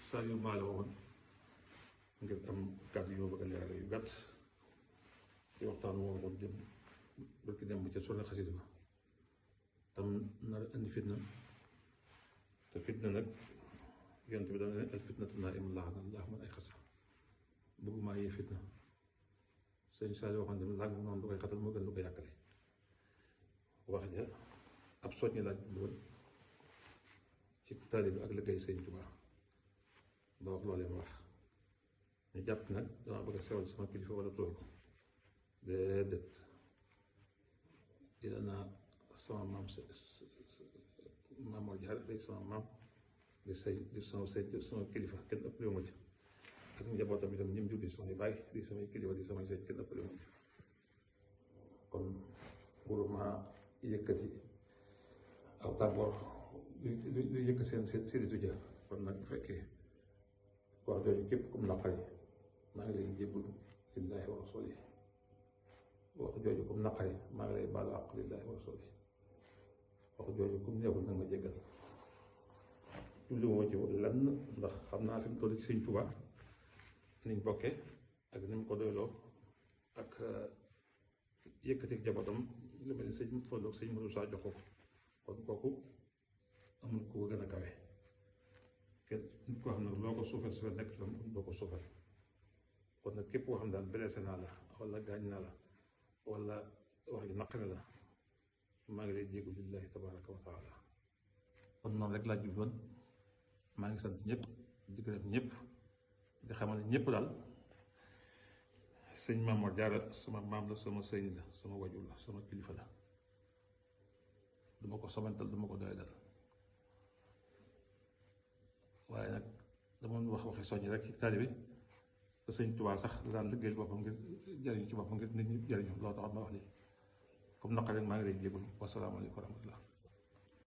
Saliou maa la waxoon ngir am kàddu yu ma bëgg a leeral yu gàtt ci waxtaan moo waxoon dem barki dem ca solo xasida ba tam nar a indi fitna te fitna nag yonent bi dana ne al fitnatu naa'imun la'anahullahu man ayqaza bëgguma yee fitna sëñ Saliou waxoon dem laaj bu noonu lu koy xatal moo gën lu ko yàkkale wax ja ab soññi laaj bu doon ci taalibe bi ak liggéey sëñ Tuubaa ba wax loolee ma wax ñu jàpp nag dama bëgg a sewal sama kilifa wala tooñ ko déedéet dina naa sama maam Maam Mor Jaara day sama maam di sëy di sama kilifa kenn ëpp ma ci ak njabootam itam ñim jur di samay baay di samay kilifa di samay sëy kenn ëpp ma ci kon waruma yëkkati aw tàggoor lu yëkk seen sédditu ja kon nag bu fekkee wax jooju képp kum naqari maa ngi lay jébbulu lillaahi wa rasuuli wax jooju kum naqari maa ngi lay baalu àq lillaahi wa rasuuli wax jooju kum neexul nag ma jéggal jubluwuma ci lenn ndax xam naa fi mu toll ci sëñ Tuubaa niñ bokke ak ni mu ko doyloo ak yëkkati jabootam lu mel ni sëñ Fallu sëñ Modou Sa jox ko kon kooku amul ko gën a kawe kenn nit koo xam ne loo ko suufal suufal nekk tam doo ko suufal kon nag képp koo xam ne daal blessé naa la wala gaañ naa la wala wax ji naqari la maa ngi lay jéegu lillaahi tabaaraka wa taala kon noonu rek laa jubloon maa ngi sant ñëpp di gërëm ñëpp di xamal ne ñëpp daal sëñ Maam Mor Jaara sama maam la sama sëñ la sama wajur la sama kilifa la duma ko sobantal duma ko doy dal waaye nag dama wax waxi soññi rek ci taalibe bi te sëñ Tuubaa sax daan liggéeyal boppam ngir jariñu ci boppam ngir nit ñi jariñu loolu taxoon ma wax lii comme naqareen maa ngi lay jégalu wasalaamaaleykum wa rahmatullah